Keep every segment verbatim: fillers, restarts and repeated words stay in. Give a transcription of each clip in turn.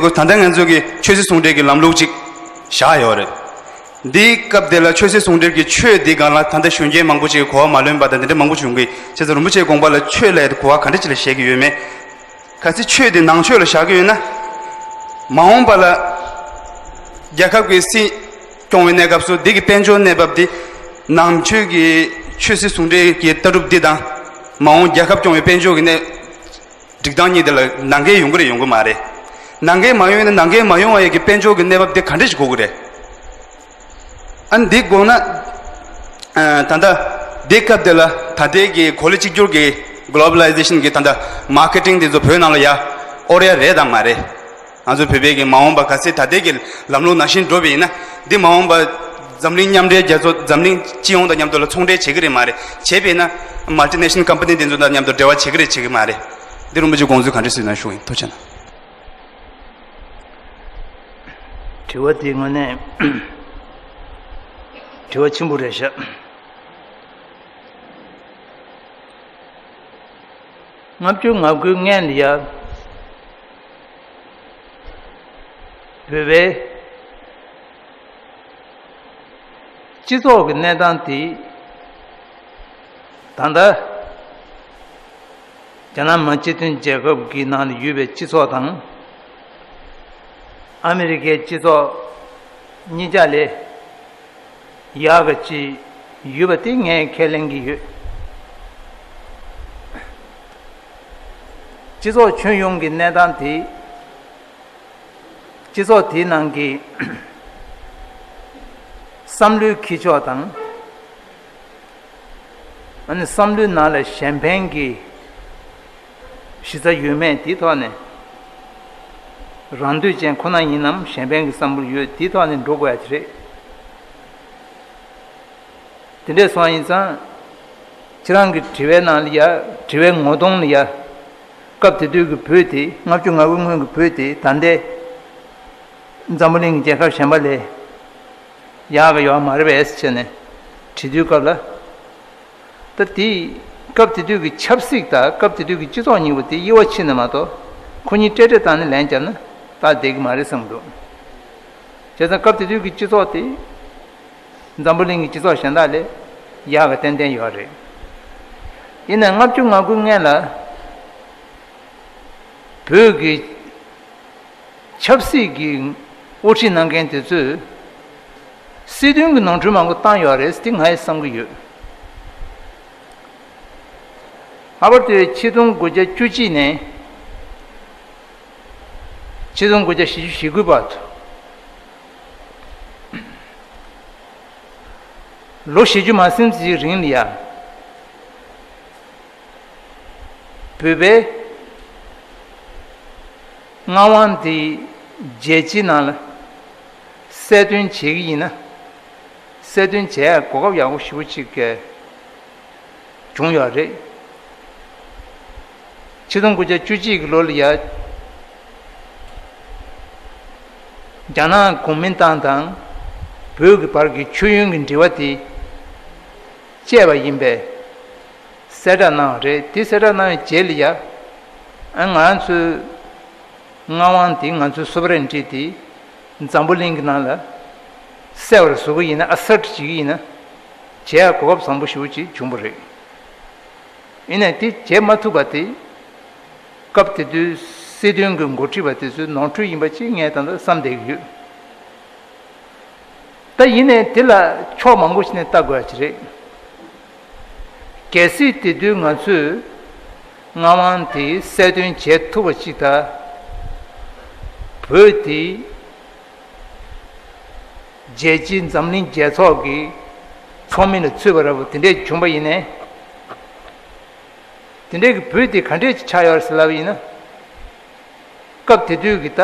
ད་ལྟ་ང་ཚོ་གི་ཆོས་སྲིད་ཟུང་འབྲེལ་གྱི་ལམ་ལུགས་ཅིག་བཞག་ཡོད་རེད། འདིའི་སྐབས་དེ་ལ་ཆོས་སྲིད་ཟུང་འབྲེལ་གྱི་ཆོས་འདི་སྒང་ལ་ད་ལྟ་གཞོན་སྐྱེས་མང་པོ་ཅིག་གིས་གོ་བ་མ་ལོན་པ་དང་དེ་འདྲ་མང་པོ་བྱུང་གི། བྱས་ཙང་རིན་པོ་ཆེའི་དགོངས་པ་ལ་ཆོས་ལབ་ཡ་དེ་གོ་བ་ག་འདྲ་ཅིག་ལ་བཞག་གི་ཡོད་མེད། གལ་སྲིད་ཆོས་དེ་ནང་ཆོས་ལ་བཞག་གི་ཡོད་ན། མ་འོངས་པ་ལ་རྒྱལ་ཁབ་ཀྱི་སྲིད་སྐྱོང་བའི་གནས་སྐབས་སུ་འདི་གི་དཔལ་འབྱོར་གནས་བབ་འདི་ནང་ཆོས་ཀྱི་ཆོས་སྲིད་ཟུང་འབྲེལ་གྱི་ལྟ་གྲུབ་འདི་དང་། མ་འོངས་རྒྱལ་ཁབ་སྐྱོང་བའི་དཔལ་འབྱོར་གྱི་གནས་སྒྲིག་སྟངས་གཉིས་དེ་ལ་ནང་འགལ་ཡོང་གི་རེད་ཡོང་གི་མ་རེད། ནང་འགལ་མ་ཡོང་ན་ནང་འགལ་མ་ཡོང་བ་ཡི་གི་དཔལ་འབྱོར་གྱི་གནས་བབ་དེ་ག་འདྲ་ཞིག་དགོས་ཀྱི་རེད། ཨ་ནི་འདི་དགོངས་ན། ཨ། ད་ལྟ་འདི་སྐབས་དེ་ལ་ད་ལྟའི་གི་གོ་ལ་གཅིག་གྱུར་གྱི་གོ་ལོ་བ་ལི་ཟེ་ཤན་གྱི་ད་ལྟ་མར་ཀེ་ཊིང་དེ་ཚོ་བོད་ནང་ལ་ཡ་ཨོ་རེ་ཡ་རེད་དམ་མ་རེད། ང་ཚོ་བོད་པའི་གི་མ་འོངས་པ་གལ་སྲིད་ད་ལྟའི་གི་ལམ་ལུགས་ནང་བཞིན་འགྲོ་བ་ཡིན་ན། འདི་མ་འོངས་པ་འཛམ་གླིང་མཉམ་འབྲེལ་རྒྱལ་ཚོགས། འཛམ་གླིང་སྤྱི་ཡོངས་དང་མཉམ་དུ་ལ་ཚོང་འབྲེལ་བྱེད་ཀྱི་རེད་མ་རེད། བྱས་པས་ན་མལ་ཊི་ནེ་ཤ་ནལ་ཀམ་པ་ནི་དེ་ཚོ་དང་མཉམ་དུ་འབྲེལ་བ་བྱེད་ཀྱི་རེད་བྱེད་ཀྱི་མ་རེད། འདི་རིན་པོ་ཆེ་དགོངས་ཚུལ་ག་འདྲ་གསུངས་ན་ཞུ་ཡིན། ཐུགས་རྗེ་གནང་། དྲི་བ་དེའི་ངོས་ནས་དྲི་བ་ཆེན་པོ་རེད་ཤག་ལྔ་བཅུ་ང་དགུའི་སྔན་ལ་ཡ་བོད་པའི་སྤྱི་ཚོགས་ཀྱི་གནས་སྟངས་དེ། ད་ལྟ་རྒྱ་ནག་མི་དམངས་སྤྱི་མཐུན་རྒྱལ་ཁབ་ཀྱི་ནང་ལ་ཡོད་པའི་སྤྱི་ཚོགས་དང་ཨ་མི་རི་ཀའི་སྤྱི་ཚོགས་གཉིས་ཆ་ལས་ཡག་གི་ཅིག་ཡོད་པ་དེ་ངས་ཁས་ལེན་གྱི་ཡོད། སྤྱི་ཚོགས་ཁྱོན་ཡོངས་ཀྱི་གནས་སྟངས་དེ། སྤྱི་ཚོགས་དེའི་ནང་གི་བསམ་བློའི་འཁྱེར་ཕྱོགས་དང་། ཨ་ནི་བསམ་བློའི་ནང་ལ་གཞན་ཕན་གྱི་གཞི་རྩ་ཡོད་མེད་དེའི་ཐོག་ནས། རང་འདོད་ཅན་ཁོ་ན་ཡིན་ནམ་གཞན་ཕན་གྱི་བསམ་བློ་ཡོད་དེའི་ཐོག་ནས་འགྲོ་དགོས་ཡ་དེ་རེད། དེ་འདྲས་སོང་ཡིན་ཙང་། ཁྱེད་རང་གི་དྲི་བའི་ནང་ལ་ཡ། དྲི་བའི་ངོ་གདོང་ལ་ཡ། སྐབས་དེ་དུས་ཀྱི་བོད་དེ། ལྔ་བཅུ་ང་དགུའི་སྔོན་གྱི་བོད་དེ་ད་ལྟའི་འཛམ་བུ་གླིང་གི་རྒྱལ་ཁབ་གཞན་པ་ལས་ཡག་གི་ཡོད་མ་རེད་པས་ཟེར་ནས་དྲི་དུས་སྐབས་ལ། ད་དེ་སྐབས་དེ་དུས་ཀྱི་ཆབ་སྲིད་དང་སྐབས་དེ་དུས་ཀྱི་སྤྱི་ཚོགས་གཉིས་པོ་དེ་དབྱེ་བ་ཕྱེ་ནས་མ་གཏོགས། ཁོ་གཉིས་ཏྲེ་ཏྲེ་བཏང་ནས་ལན་བརྒྱབ་ན་ད་བསྡད་ཀྱི་མ་རེད་བསམ་གྱི་འདུག་བྱས་ཙང་སྐབས་དེ་དུས་ཀྱི་སྤྱི་ཚོགས་དེ། འཛམ་བུ་གླིང་གི་སྤྱི་ཚོགས་གཞན་དག་ལས་ཡག་ག་ཏན་ཏན་ཡོད་རེད། ཡིན་ནའི་ལྔ་བཅུ་ང་དགུ་སྔན་ལ་བོད་ཀྱི་ཆབ་སྲིད་ཀྱི་དབུ་ཁྲིད་གནང་མཁན་དེ་ཚོས་སྲིད་དོན་གྱི་ནོར་འཁྲུལ་མང་པོ་བཏང་ཡོད་རེད་ཟེར་ངས་བསམ་གྱི་ཡོད། ལྷག་པར་དུ་ཆིག་སྟོང་དགུ་བརྒྱ་བཅུ་གཅིག་ནས་ཆིག་སྟོང་དགུ་བརྒྱ་བཞི་བཅུ་ཞེ་དགུ་བར་དུ། ལོ་བཞི་བཅུ་མ་ཟིན་ཙམ་ཞིག་རིང་ལ་ཡ། བོད་པའི་མངའ་དབང་དེ་རྒྱལ་སྤྱིའི་ནང་ལ་གསལ་སྟོན་བྱེད་ཀྱི་ཡིན་ན། གསལ་སྟོན་བྱེད་ཡ་གོ་སྐབས་ཡག་པོ་ཞེ་པོ་ཅིག་བྱུང་ཡོད་རེད། ཆིག་སྟོང་དགུ་བརྒྱ་བཅུ་གཅིག་གི་ལོ་ལ་ཡ། རྒྱ་ནག་གོ་མིན་ཏང་དང་བོད་ཀྱི་བར་གྱི་མཆོད་ཡོན་གྱི་འབྲེལ་བ་དེ་བཅད་པ་ཡིན་པའི་གསལ་བསྒྲགས་གནང་བ་རེད། དེ་གསལ་བསྒྲགས་གནང་བའི་རྗེས་ལ་ཡ། ཨ། ང་ཚོའི་མངའ་དབང་དེ། ང་ཚོའི་སོ་བ་རེན་ཊི་དེ་འཛམ་བུ་གླིང་གི་ནང་ལ་གསལ་བར་བཟོ་གི་ཡིན་ན། ཨ་སར་ཊི་བྱེད་ཀྱི་ཡིན་ན། བྱེད་ཡ་གོ་སྐབས་བཟང་པོ་ཞེ་པོ་ཅིག་བྱུང་བ་རེད། ཡིན་ནའི་དེ་བྱེད་མ་ཐུབ་པ་དེ། སྐབས་དེ་དུས་སྲིད་དོན་གྱི་འགོ་ཁྲིད་པ་དེ་ཚོའི་ནོར་འཁྲུལ་ཡིན་པ་ཅིག་ངས་ད་ལྟ་བསམ་བསྡད་ཀྱི་ཡོད། ད་ཡིན་ནའི་དེ་ལ་ཕྱོགས་མང་པོ་ཞིག་ནས་ལྟ་དགོས་ཡ་ཅིག་རེད། གལ་སྲིད་དེ་དུས་ང་ཚོས་མངའ་དབང་དེ་གསལ་སྟོན་བྱེད་ཐུབ་པ་ཅིག་དང་། བོད་དེ་རྒྱལ་སྤྱིའི་འཛམ་གླིང་རྒྱལ་ཚོགས་ཀྱི་ཚོགས་མི་ལ་ཚུད་པ་འདྲ་པོ་དེ་འདྲས་བྱུང་བ་ཡིན་ནའི། དེ་འདྲས་ཀྱི་བོད་དེ་ག་འདྲས་ཅིག་ཆགས་ཡོད་རེད་ཟེར་ལབ་པ་ཡིན་ན། སྐབས་དེ་དུས་ཀྱི་ད།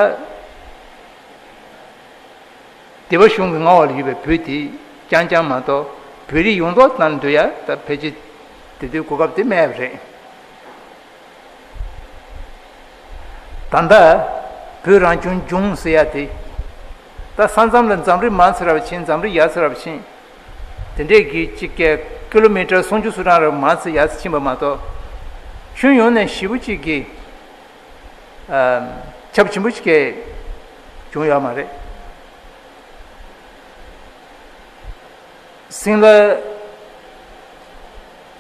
སྡེ་པ་གཞུང་གི་མངའ་འོག་ལ་ཡོད་པའི་བོད་དེ་རྐྱང་རྐྱང་མ་གཏོགས། བོད་རིགས་ཡོངས་རྫོགས་དང་འདུ་ཡ་ད་ཕལ་ཆེར་དེ་དུས་གོ་སྐབས་དེ་མེད་པ་རེད། ད་ལྟ་བོད་རང་སྐྱོང་ལྗོངས་ཟེར་ཡ་དེ། ད་ས་མཚམས་ལ་འཛམ་རི་མང་ཙམ་ར་བ་ཕྱིན། འཛམ་རི་ཡར་ཙམ་ར་བ་ཕྱིན། དེ་འདྲས་ཀྱི་གཅིག་གི་ཀི་ལོ་མི་ཊར་སུམ་ཅུ་སོ་གྲངས་ར་མང་ཙམ་ཡར་ཙམ་ཕྱིན་པ་མ་གཏོགས། ཁྱོན་ཡོངས་ནས་ཞེ་པོ་ཅིག་གི། ཨ། ཁྱབ་ཆེན་པོ་ཞིག་གི་ བྱུང་ཡོད་མ་རེད། སིང་ལ་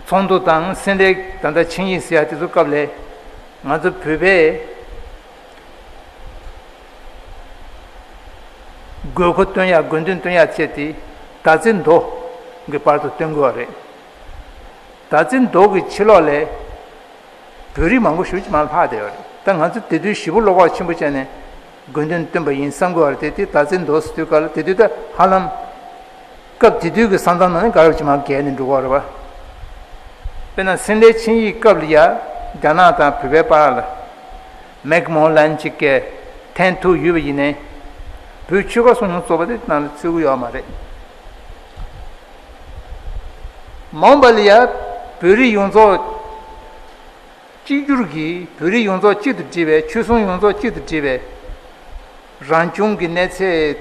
ཚོགས་འདུ་དང་སེ་འབྲས་ད་ལྟ་ཆིངས་ཡིག་ཟེར་ཡ་དེ་ཚོ་སྐབས་ལས་ང་ཚོ་བོད་པས་དགོས་མཁོ་སྟོན་ཡ་དགོས་འདུན་སྟོན་ཡ་བྱས་ཏེ་ཟླ་རྩི་མདོ་གི་བར་དུ་སྟོན་དགོས་པ་རེད། ཟླ་རྩི་མདོ་གི་ཕྱི་ལོགས་ལས་བོད་རིགས་མང་པོ་ཞེ་པོ་ཅིག་མར་ལྷག་བསྡད་ཡོད་རེད། ད་ང་ཚོ་དེ་དུས་ཞེ་པོ་བློ་ཁོག་ཆེན་པོ་བྱས་ནས་དགོས་འདུན་བཏོན་པ་ཡིན་བསམ་གྱི་ཡོད་རེད་དེ། དེ་ཟླ་རྩི་མདོ་ཟེར་དུས་སྐབས་ལ་དེ་དུས་ད་ཧ་ལམ་སྐབས་དེ་དུས་ཀྱི་ས་མཚམས་ནང་ནས་ག་རེ་ཅིག་མར་བརྒལ་ནས་འགྲོ་གི་ཡོད་རེད་པ། དཔེར་ན་སེ་འབྲས་ཆིངས་ཡིག་སྐབས་ལ་ཡ་རྒྱ་ནག་དང་བོད་པའི་བར་ལ་མེག་མོ་ལན་ཅིག་གི་ཐན་ཐུག་ཡོད་པ་ཡིན་ནའི་བོད་ཆོལ་ཁ་གསོ་སྐྱོང་ཚོགས་པ་དེ་ནང་ལ་ཚུད་ཀྱི་ཡོད་མ་རེད། མ་འོངས་པ་ལ་ཡ་བོད་རིགས་ཡོངས་རྫོགས་གཅིག་གྱུར་གྱིས་བོད་རིགས་ཡོངས་རྫོགས་གཅིག་ཏུ་བསྒྲིལ་བའི་ཆོལ་གསུམ་ཡོངས་རྫོགས་གཅིག་ཏུ་བསྒྲིལ་བའི་རང་སྐྱོང་གི་གནས་ཚད་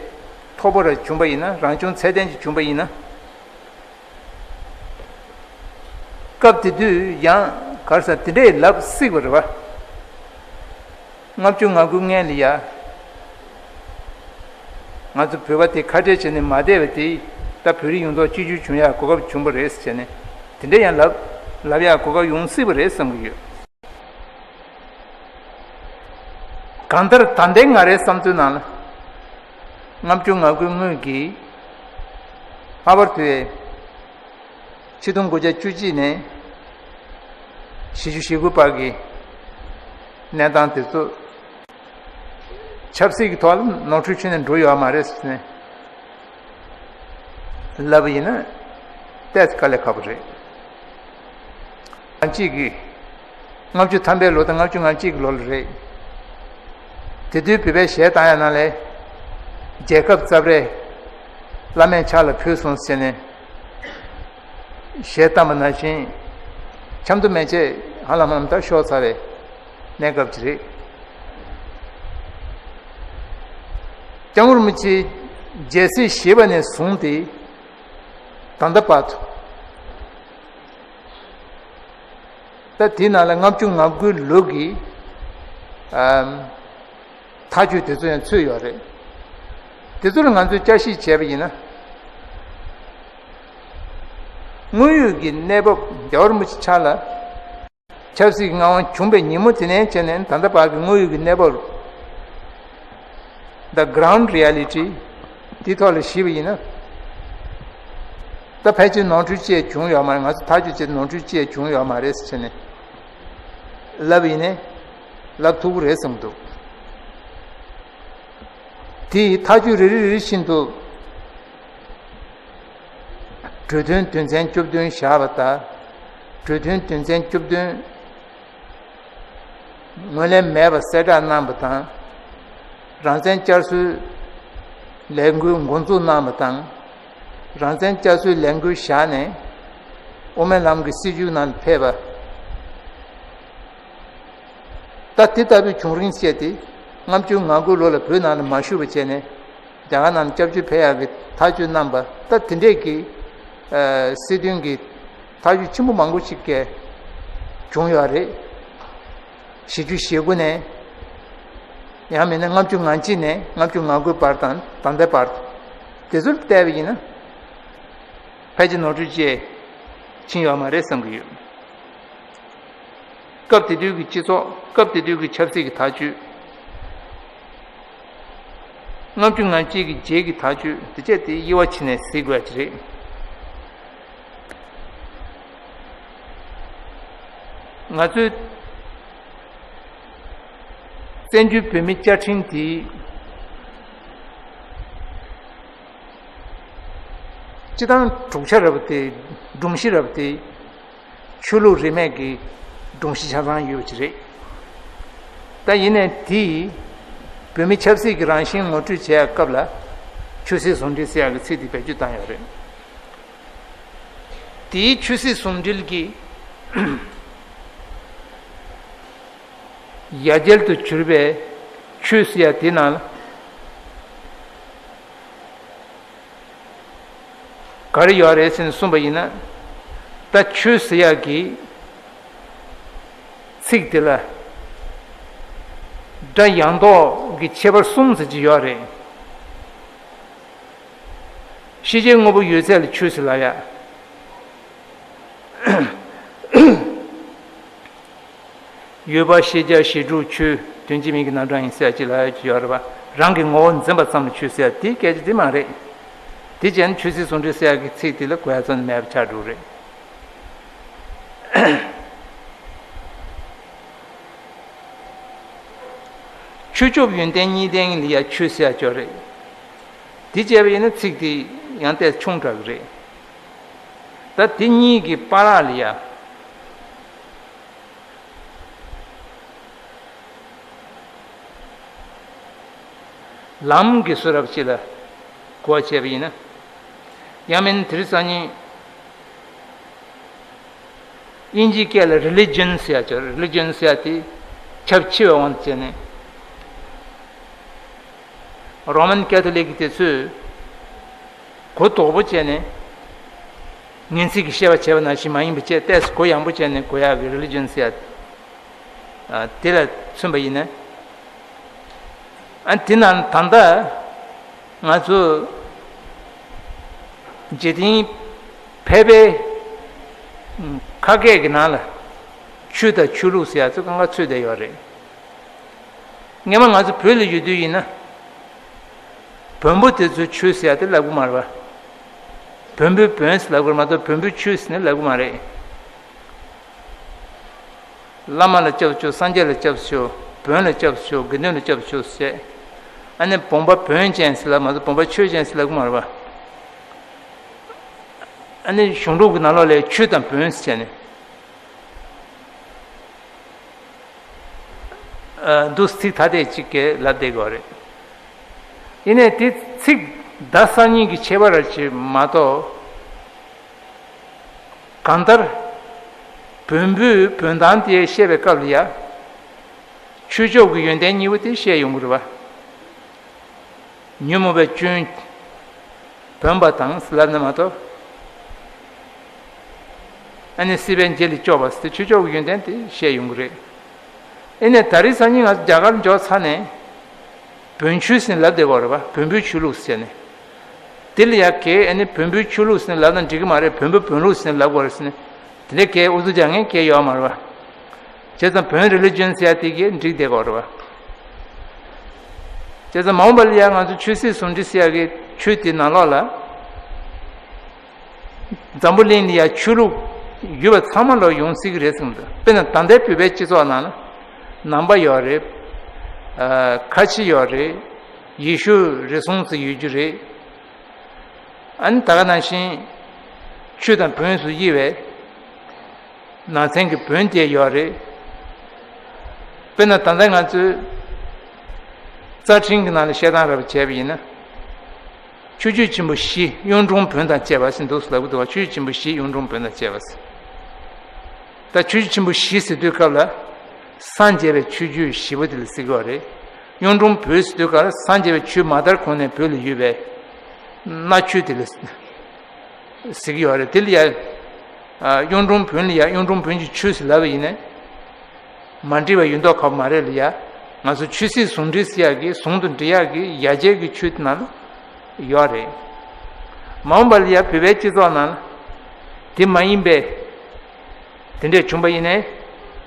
མཐོ་པོ་ར་བྱུང་པ་ཡིན་ན། རང་སྐྱོང་ཚད་ལྡན་ཅིག་བྱུང་པ་ཡིན་ན། སྐབས་དེ་དུས་ཡང་ག་རེ་ཟེར་དེ་འདྲས་ལབ་སྲིད་པ་རེད་པ། ལྔ་བཅུ་ང་དགུ་སྔོན་ལ་ཡ་ང་ཚོ་བོད་པ་དེ་ཁ་བྲལ་བྱས་ནས་མ་བསྡད་པ་དེ་ད་བོད་རིགས་ཡོངས་རྫོགས་གཅིག་གྱུར་བྱུང་ཡ་གོ་སྐབས་བྱུང་པ་རེད་ཟེར་བྱས་ནས་དེ་འདྲས་ཡང་ལབ་ལབ་ཡ་གོ་སྐབས་ཡོང་སྲིད་པ་རེད་བསམ་གྱི་ཡོད། གང་ལྟར་ད་ལྟའི་ང་རའི་བསམ་ཚུལ་ནང་ལ་ལྔ་བཅུ་ང་དགུའི་སྔོན་གྱི་ལྷག་པར་དུ་ཆིག་སྟོང་དགུ་བརྒྱ་བཅུ་གཅིག་ནས་བཞི་བཅུ་ཞེ་དགུ་བར་གྱི་གནས་སྟངས་དེ་ཚོ་ཆབ་སྲིད་ཀྱི་ཐོག་ལ་ནོར་འཁྲུལ་ཁྱོན་ནས་འགྲོ་ཡོད་མ་རེད་ཟེར་ནས་ལབ་པ་ཡིན་ན་ཏོག་ཙམ་དཀའ་ལས་ཁག་པོ་རེད། ང་གཅིག་གིས་ལྔ་བཅུ་ཐམ་པའི་ལོ་དང་ལྔ་བཅུ་ང་གཅིག་གི་ལོ་ལ་རེད། དེ་དུས་བོད་པའི་གཞས་བཏང་ཡ་ནང་ལས་རྒྱལ་ཁབ་རྩབ་རལ་བླ་མའི་ཕྱག་ལ་ཕུལ་སོང་ཟེར་ནས་གཞས་བཏང་པ་ནང་བཞིན་ཆབ་མདོ་མན་ཆད་ཧ་ལམ་ཧ་ལམ་ད་ཤོར་ཚར་བའི་གནས་སྐབས་ཅིག་རེད། སྐྱབས་མགོན་རིན་པོ་ཆེ་རྒྱལ་སྲིད་བཞེས་པ་ནས་བཟུང་སྟེ་ད་ལྟ་བར་དུ། ད་དེའི་ནང་ལ་ལྔ་བཅུ་ང་དགུའི་ལོ་གི་ཨམ་ཐག་གཅོད་དེ་ཚོ་ཡང་ཚུད་ཡོད་རེད། དེ་ཚོ་ལ་ང་ཚོས་བསྐྱར་ཞིབ་བྱས་པ་ཡིན་ན། དངོས་ཡོད་ཀྱི་གནས་བབ་རྒྱལ་བ་རིན་པོ་ཆེ་ཕྱག་ལ་ཆབ་སྲིད་ཀྱི་མངའ་དབང་བྱུང་བའི་ཉིན་མོ་དེ་ནས་བྱས་ནས་ད་ལྟ་བར་གྱི་དངོས་ཡོད་ཀྱི་གནས་བབ། The ground reality དེའི་ཐོག་ལ་གཞིགས་པ་ཡིན་ན། ད་ཕལ་ཆེར་ནོར་འཁྲུལ་ཅི་ཡང་བྱུང་ཡོད་མ་རེད། ང་ཚོ་ཐག་གཅོད་བྱས་ནོར་འཁྲུལ་ཅི་ཡང་བྱུང་ཡོད་མ་རེད་ཟེར་ནས་ལབ་པ་ཡིན་ནའི་ལབ་ཐུབ་ཀྱི་རེད་བསམ་གྱི་འདུག་དེ་ཡི་ཐག་གཅོད་རེ་རེ་རེ་རེ་བཞིན་དུ་གྲོས་མཐུན་དོན་ཚན་བཅུ་བདུན་བཞག་པ་དང་། གྲོས་མཐུན་དོན་ཚན་བཅུ་བདུན་ངོས་ལེན་མེད་པ་གསལ་བསྒྲགས་གནང་བ་དང་། རང་བཙན་བསྐྱར་གསོའི་ལས་འགུལ་འགོ་འཛུགས་གནང་བ་དང་། རང་བཙན་བསྐྱར་གསོའི་ལས་འགུལ་བཞག་ནས་དབུ་མའི་ལམ་གྱི་སྲིད་བྱུས་ནང་ལ་ཕེབས་པ། ད་དེ་ལྟ་བུའི་བྱུང་རིམ་བཤད་དེ་ལྔ་བཅུ་ང་དགུ་ལོ་ལ་བོད་ནང་ལ་མ་བཞུགས་པ་བྱས་ནས་རྒྱ་གར་ནང་ལ་སྐྱབས་བཅོལ་ཕེབས་ཡག་གི་ཐག་གཅོད་གནང་པ། ད་དེ་འདྲས་ཀྱི་ཨ་སྲིད་དོན་གྱི་ཐག་གཅོད་ཆེན་པོ་མང་པོ་ཞིག་གས་བྱུང་ཡོད་རེད། བཞི་བཅུ་ཞེ་དགུ་ནས་ཡང་མིན་ན་ལྔ་བཅུ་ང་གཅིག་ནས་ལྔ་བཅུ་ང་དགུའི་བར་དང་ད་ལྟའི་བར་དུ་དེ་ཚོར་བལྟས་པ་ཡིན་ན་ཕལ་ཆེར་ནོར་འཁྲུལ་ཅི་ཕྱིན་ཡོད་མ་རེད་བསམ་གྱི་ཡོད། སྐབས་དེ་དུས་ཀྱི་སྤྱི་ཚོགས། སྐབས་དེ་དུས་ཀྱི་ཆབ་སྲིད་ཀྱི་ཐག་གཅོད། ལྔ་བཅུ་ང་གཅིག་གི་རྗེས་ཀྱི་ཐག་གཅོད་དེ་བྱས་ཏེ་དབྱེ་བ་ཕྱེ་ནས་གཟིགས་དགོས་ཀྱི་རེད། ང་ཚོའི་བཙན་བྱོལ་བོད་མིའི་བཅའ་ཁྲིམས་དེ་སྤྱི་བཏང་གྲུབ་ཆ་རབ་དེ། སྒྲོམ་གཞི་རབ་དེ་ཆོས་ལུགས་རིས་མེད་ཀྱི་སྒྲོམ་གཞི་ཆ་ཚང་ཡོད་པ་ཅིག་རེད། ད་ཡིན་ནའི་དེས་བོད་མི་ཆབ་སྲིད་ཀྱི་རང་བཞིན་ངོ་སྤྲོད་བྱེད་ཡག་སྐབས་ལ་ཆོས་སྲིད་ཟུང་འབྲེལ་ཟེར་ཡག་གི་ཚིག་དེ་བེད་སྤྱོད་བཏང་ཡོད་རེད། དེའི་ཆོས་སྲིད་ཟུང་འབྲེལ་གྱི་ཡ་གྱལ་དུ་གྱུར་པའི་ཆོས་ཟེར་ཡ་དེ་ནང་ལ་ག་རེ་ཡོད་རེད་ཟེར་ནས་གསུངས་པ་ཡིན་ན། ད་ཆོས་ཟེར་ཡ་གི་ཚིག་དེ་ལ་ སྒྲ་ཡངས་དོག་གི་ཁྱད་པར་གསུམ་ཟེར་གྱི་ཡོད་རེད། ཤེས་བྱའི་དངོས་པོ་ཡོད་ཚད་ལ་ཆོས་ཟེར་ལབ་ཡ། ཡོད་པ་ཤེས་བྱ་གཞི་གྲུབ་ཆོས་དོན་གཅིག་མིང་གི་རྣམ་གྲངས་ཡིན་ཟེར་ཅིག་ལབ་ཡ་ཅིག་ཡོད་རེད་པ། རང་གི་ངོ་བོ་འཛིན་པ་ཙམ་ལ་ཆོས་ཟེར་ཡ་དེའི་སྐད་ཆ་དེ་མ་རེད། དེ་བྱས་ན་ཆོས་སྲིད་ཟུང་འབྲེལ་ཟེར་ཡ་གི་ཚིག་དེ་ལ་གོ་ཡ་ཙམ་མེད་པ་ཆགས་འགྲོ་གི་རེད། ཆོས་ཕྱོགས་ཡོན་ཏན་གཉིས་ལྡན་ལ་ཡ་ཆོས་ཟེར་ཡ་ཅིག་ཡོད་རེད། དེ་བྱས་པ་ཡིན་ན་ཚིག་དེ་ཡང་ཏོག་ཙམ་ཆུང་དྲགས་ཀྱི་རེད། ད་དེ་གཉིས་ཀྱི་བར་ལ་ཡ། ལམ་གྱི་བཟོ་འདྲ་ཅིག་ལ་གོ་བ་བྱས་པ་ཡིན་ན། ཡང་མིན་དེ་རིང་སང་ཉིན་དབྱིན་ཇིའི་སྐད་ལ་རི་ལི་ཇན་ཟེར་ཡ་ཅིག་རི་ལི་ཇན་ཟེར་ཡ་དེ་ཁྱབ་ཆེ་བའི་དབང་དུ་བྱས་ནས། རོ་མན་ཀེ་ཐོ་ལིག་དེ་ཚོས་གོ་དོག་པོ་བྱས་ནས་ངན་ཚིག་གི་བཤད་པ་བྱས་པ་ནང་བཞིན་མ་ཡིན་པ་བྱས་ཏོག་ཙམ་གོ་ཡངས་པོ་བྱས་ནས་གོ་ཡག་གི་རི་ལི་ཇན་ཟེར་ཡ། ཨ། དེ་ལ་མཚོན་པ་ཡིན་ན། ཨ། དེ་ན་ད་ལྟ་ང་ཚོ་འཇིག་རྟེན་ཕལ་པའི་ཁ་སྐད་ཀྱི་ནང་ལ་ཆོས་དང་ཆོས་ལུགས་ཟེར་ཡ་ཚོ་གང་ག་ཚུད་བསྡད་ཡོད་རེད། སྔན་མ་ང་ཚོ་བོད་ལ་ཡོད་དུས་ཡིན་ན། བོན་པོ་དེ་ཚོའི་ཆོས་ཟེར་ཡ་དེ་ལབ་གི་མ་རེད་པ། བོན་པོའི་བོན་ཟེར་ལབ་གི་རེད་མ་གཏོགས་བོན་པོའི་ཆོས་ཟེར་ནས་ལབ་གི་མ་རེད། བླ་མ་ལ་སྐྱབས་སུ་མཆིའོ། སངས་རྒྱས་ལ་སྐྱབས་སུ་མཆིའོ། བོན་ལ་སྐྱབས་སུ་མཆིའོ། དགེ་འདུན་ལ་སྐྱབས་སུ་མཆིའོ་ཟེར། ཨ་ནི་བོན་པ་བོན་ཅན་ཟེར་ལབ་མ་གཏོགས་བོན་པ་ཆོས་ཅན་ཟེར་ལབ་གི་མ་རེད་པ། ཨ་ནི་གཞུང་ལུགས་ཀྱི་ནང་ལོགས་ལ་ཆོས་དང་བོན་ཟེར་ནས། ཨ། འདུག་ཚིག་ཐ་དད་ཅིག་གིས་ལབ་བསྡད་ཀྱི་ཡོད་རེད། ཡིན་ནའི་དེ་ཚིག་བརྡ་གསར་རྙིང་གི་ཁྱད་པར་ར་ཅིག་མ་གཏོགས། གང་ལྟར་བོན་པོས་བོན་སྟངས་དེ་བཤད་པའི་སྐབས་ལ་ཡ། ཆོས་ཕྱོགས་ཀྱི་ཡོན་ཏན་གཉིས་པོ་དེ་བཤད་ཡོང་གི་རེད་པ། ཉོན་མོངས་པའི་སྐྱོན། བོན་པ་དང་ཟེར་ལབ་ན་མ་གཏོགས། ཨ་ནི་སྲིད་པའི་འབྱེད་ལས་སྐྱོབ་པ་ཟེར་ཆོས་ཕྱོགས་ཀྱི་ཡོན་ཏན་དེ་བཤད་ཡོང་གི་རེད། ཨེ་ནས་ད་རེས་སང་ཉིན་ང་ཚོ་རྒྱ་གར་འབྱོར་ཚར་ནས། བོན་ཆོས་ཟེར་ནས་ལབ་བསྡད་ཀྱི་ཡོད་རེད་པ། བོན་པོའི་ཆོས་ལུགས་ཟེར་ནས། དེ་ལ་ཡ་གས་ཨེ་ནི་བོན་པོའི་ཆོས་ལུགས་ཟེར་ནས་ལབ་ན་འགྲིག་གི་མ་རེད། བོན་པོ་བོན་ལུགས་ཟེར་ནས་ལབ་དགོས་རེད་ཟེར་ནས། དེ་འདྲའི་སྐད་ཨུ་ཚུགས་རྒྱག་མཁན་སྐད་ཡོད་མ་རེད་པ། བྱས་ཙང་བོན་རི་ལི་ཇན་ཟེར་ཡ་དེ་གིས་འགྲིག་བསྡད་ཀྱི་ཡོད་རེད་པ། བྱས་ཙང་མ་འོངས་པ་ལ་ཡ་ང་ཚོ་ཆོས་སྲིད་ཟུང་འབྲེལ་ཟེར་ཡ་གི་ཆོས་དེ་ནང་ལོགས་ལ། འཛམ་བུ་གླིང་ལ་ཡ་ཆོས་ལུགས་ཡོད་པ་ཚང་མ་ལོག་ཡོང་སྲིད་ཀྱི་རེད་བསམ་གི་འདུག་དཔེར་ན་ད་ལྟའི་བོད་པའི་སྤྱི་ཚོགས་ནང་ལ་ནང་པ་ཡོད་རེད། ཨ། ཁ་ཆེ་ཡོད་རེད། ཡེ་ཤུ་རེ་ཟུང་ཙམ་ཡོད་རྒྱུ་རེད། ཨ་ནི་ད་ག་ནང་བཞིན་ཆོས་དང་བོན་སུ་དབྱེ་བའི་ནང་ཚན་གྱི་བོན་དེ་ཡོད་རེད། དཔེར་ན་ད་ལྟ་ང་ཚོས་རྩ་ཕྲན་གྱི་ནང་ལ་བཤད་སྟངས་རབ་བྱས་པ་ཡིན་ན། ཆོས་བརྒྱུད་ཆེན་པོ་བཞི་གཡུང་དྲུང་བོན་དང་བཅས་པ་ཟེར་འདུག་ལབ་ཀྱི་འདུག་བ། ཆོས་བརྒྱུད་ཆེན་པོ་བཞི་གཡུང་དྲུང་བོན་དང་བཅས་པ་ཟེར། ད་ཆོས་བརྒྱུད་ཆེན་པོ་བཞི་ཟེར་དུས་སྐབས་ལ། སངས་རྒྱས་པའི་ཆོས་བརྒྱུད་བཞི་པོ་དེ་ལ་ཟེར་གྱི་ཡོད་རེད། གཡུང་དྲུང་བོན་ཟེར་དུས་སྐབས་ལ་སངས་རྒྱས་པའི་ཆོས་མ་དར་གོང་ནས་བོད་ལ་ཡོད་པའི་གནའ་ཆོས་དེ་ལ་ཟེར་གྱི་ཡོད་རེད། དེ་ལ་ཡ། ཨ། གཡུང་དྲུང་བོན་ལ་ཡ་གཡུང་དྲུང་བོན་གྱི་ཆོས་ཟེར་ལབ་པ་ཡིན་ན། མ་འགྲིག་པ་ཡོད་མདོག་ཁ་པོ་མ་རེད་ལ་ཡ། ང་ཚོ་ཆོས་སྲིད་ཟུང་འབྲེལ་ཟེར་ཡག་གི་ཟུང་དུ་འབྲེལ་ཡག་གི་ཡ་གྱལ་གྱི་ཆོས་དེ་ནང་ལ་ཡོད་རེད། མ་འོངས་པ་ལ་ཡ་བོད་པའི་སྤྱི་ཚོགས་ནང་ལ་དེ་མ་ཡིན་པའི་དེ་འདྲས་བྱུང་པ་ཡིན་ནའི།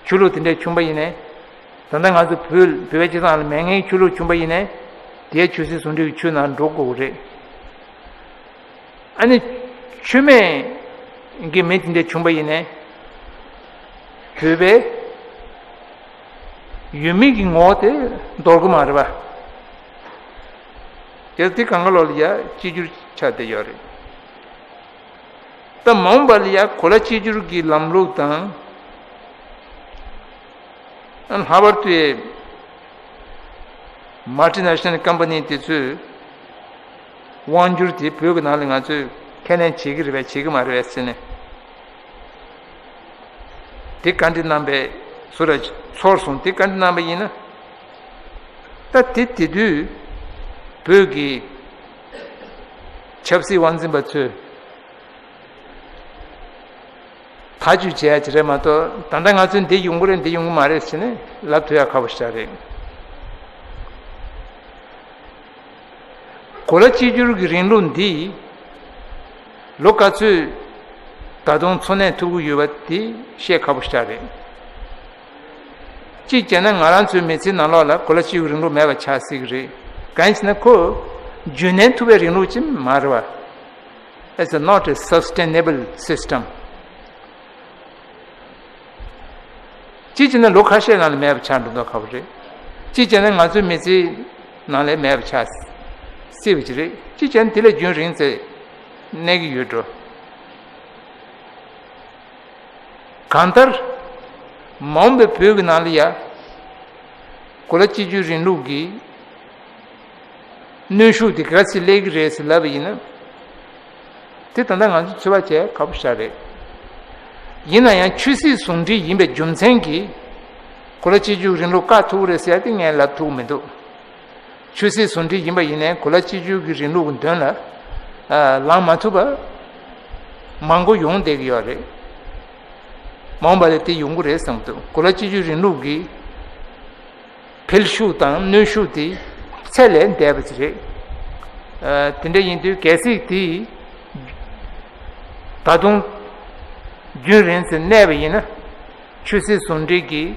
ཆོས་ལུགས་དེ་འདྲས་བྱུང་པ་ཡིན་ནའི། ད་ལྟ་ང་ཚོ་བོད་བོད་པའི་སྤྱི་ཚོགས་ནང་ལ་མེད་མཁན་གྱི་ཆོས་ལུགས་བྱུང་པ་ཡིན་ནའི། དེའི་ཆོས་སྲིད་ཟུང་འབྲེལ་གྱི་ཆོས་ནང་འགྲོ་དགོས་ཀྱི་རེད། ཨ་ནི་ཆོས་མེད་ཀྱི་མི་དེ་འདྲ་བྱུང་པ་ཡིན་ནའི། བོད་པའི་ཡུལ་མི་གི་ངོ་བོ་དེ་འདོར་གི་མ་རེད་པ། དེ་དེ་གང་ག་ལོག་ལ་ཡ་གཅིག་གྱུར་ཆགས་བསྡད་ཡོད་རེད། ད་མ་འོངས་པ་ལ་ཡ་གོ་ལ་གཅིག་གྱུར་གྱི་ལམ་ལུགས་དང་། ལྷག་པར་དུ་མལ་ཊི་ནེ་ཤ་ནལ་ཀམ་པ་ནི་དེ་ཚོས་དབང་སྒྱུར་དེ་བོད་ཀྱི་ནང་ལ་ང་ཚོས་ཁས་ལེན་བྱེད་ཀྱི་རེད་པས་བྱེད་ཀྱི་མ་རེད་པས་ཟེར་ནས། དེ་བཀའ་འདྲི་གནང་པའི་ཚུར་ཚོར་སོང་། དེ་བཀའ་འདྲི་གནང་པ་ཡིན་ན། ད་དེ་དེ་དུས་བོད་ཀྱི་ཆབ་སྲིད་དབང་འཛིན་པ་ཚོས། ཐག་གཅོད་བྱེད་ཡ་ཅིག་རེད་མ་གཏོགས། ད་ལྟ་ང་ཚོས་འདི་ཡོང་གི་རེད། འདི་ཡོང་གི་མ་རེད་ཟེར་ནས་ལབ་ཐུབ་ཡ་ཁག་པོ་ཞིག་རེད། གོ་ལ་གཅིག་གྱུར་གྱི་རིང་ལུགས་འདི་ལོ་ག་ཚོད་ད་དུང་འཚོ་གནས་ཐུབ་ཀྱི་ཡོད་པ་དེ་བཤད་ཁག་པོ་ཞིག་རེད། གཅིག་བྱས་ན་ང་རང་ཚོའི་མི་ཚེའི་ནང་ལོགས་ལ་གོ་ལ་གཅིག་གྱུར་རིང་ལུགས་མེད་པ་ཆགས་སྲིད་ཀྱི་རེད། གང་ཡིན་ཟེར་ན་ཁོ་རྒྱུན་གནས་ཐུབ་པའི་རིང་ལུགས་ཅིག་མ་རེད་བ། It's not a sustainable system. གཅིག་བྱས་ན་ལོ་ཁ་ཤས་ནང་ལ་མེད་པ་ཆགས་འགྲོ་མདོག་ཁ་པོ་རེད། གཅིག་བྱས་ན་ང་ཚོའི་མི་ཚེའི་ནང་ལ་མེད་པ་ཆགས་སྲིད་པ་ཅིག་རེད། གཅིག་བྱས་ན་དེ་ལས་རྒྱུན་རིང་ཙམ་གནས་ཀྱི་ཡོད་འགྲོ། གང་ལྟར། མ་འོངས་པའི་བོད་ཀྱི་ནང་ལ་ཡ། གོ་ལ་གཅིག་གྱུར་རིང་ལུགས་ཀྱི་གནོན་ཤུགས་དེ་ག་ཚོད་སླེབས་ཀྱི་རེད་ཟེར་ལབ་པ་ཡིན་ན། དེ་ད་ལྟ་ང་ཚོ་ཚོད་དཔག་བྱས་ཁག་པོ་ཞིག་རེད། ཡིན་ན་ཡང་ཆོས་སྲིད་ཟུང་འབྲེལ་ཡིན་པའི་རྒྱུ་མཚན་གྱིས་གོ་ལ་གཅིག་གྱུར་རིང་ལུགས་བཀག་ཐུབ་ཀྱི་རེད་ཟེར་ཡ་དེ་ངས་ལབ་ཐུབ་ཀྱི་མི་འདུག་ཆོས་སྲིད་ཟུང་འབྲེལ་ཡིན་པ་ཡིན་ནའི་གོ་ལ་གཅིག་གྱུར་གྱི་རིང་ལུགས་ཀྱི་དོན་ལ་ལངས་མ་ཐུབ་པ་མང་པོ་ཡོང་བསྡད་ཀྱི་ཡོད་རེད། མ་འོངས་པ་ལ་དེ་ཡོང་གི་རེད་བསམ་གྱི་འདུག་གོ་ལ་གཅིག་གྱུར་རིང་ལུགས་ཀྱི་འཕེལ་ཤུགས་དང་གནོན་ཤུགས་དེ་ཚད་ལས་འདས་པ་ཅིག་རེད། ཨ། དེ་འདྲ་ཡིན་དུས་གལ་སྲིད་དེ་ད་དུང་རྒྱུན་རིང་ཙམ་གནས་པ་ཡིན་ན། ཆོས་སྲིད་ཟུང་འབྲེལ་གྱི་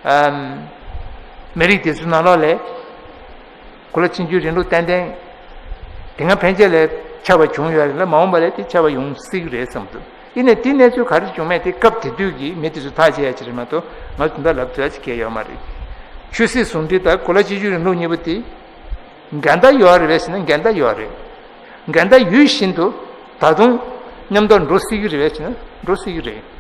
ཨམ། མི་རིགས་དེ་ཚོའི་ནང་ལོགས་ལ་གོ་ལ་གཅིག་གྱུར་རིང་ལུགས་ཏན་ཏན་དེ་སྔ་ཕན་ཆད་ལ་ཁྱབ་པ་བྱུང་ཡོད་རེད་ལ། མ་འོངས་པ་ལ་དེ་ཁྱབ་པ་ཡོང་སྲིད་ཀྱི་རེད་བསམ་འདུག་ཡིན་ནའི་དེ་གནས་ཚུལ་ག་རེ་བྱུང་མེད་དེ་སྐབས་དེ་དུས་ཀྱི་མི་དེ་ཚོ་ཐག་བཅད་ཡ་ཅིག་རེད་མ་གཏོགས་ང་ཚོ་ད་ལབ་ཐུབ་ཡ་ཅིག་གང་ཡང་ཡོད་མ་རེད། ཆོས་སྲིད་ཟུང་འབྲེལ་དང་གོ་ལ་གཅིག་གྱུར་རིང་ལུགས་གཉིས་པོ་དེ་འགལ་ཟླ་ཡོད་རེད་པས་ཟེར་ན་འགལ་ཟླ་ཡོད་རེད། འགལ་ཟླ་ཡོད་བཞིན་དུ་ད་དུང་མཉམ་དུ་འགྲོ་སྲིད་ཀྱི་རེད་པས་ཟེར་ན་འགྲོ་སྲིད་ཀྱི་རེད།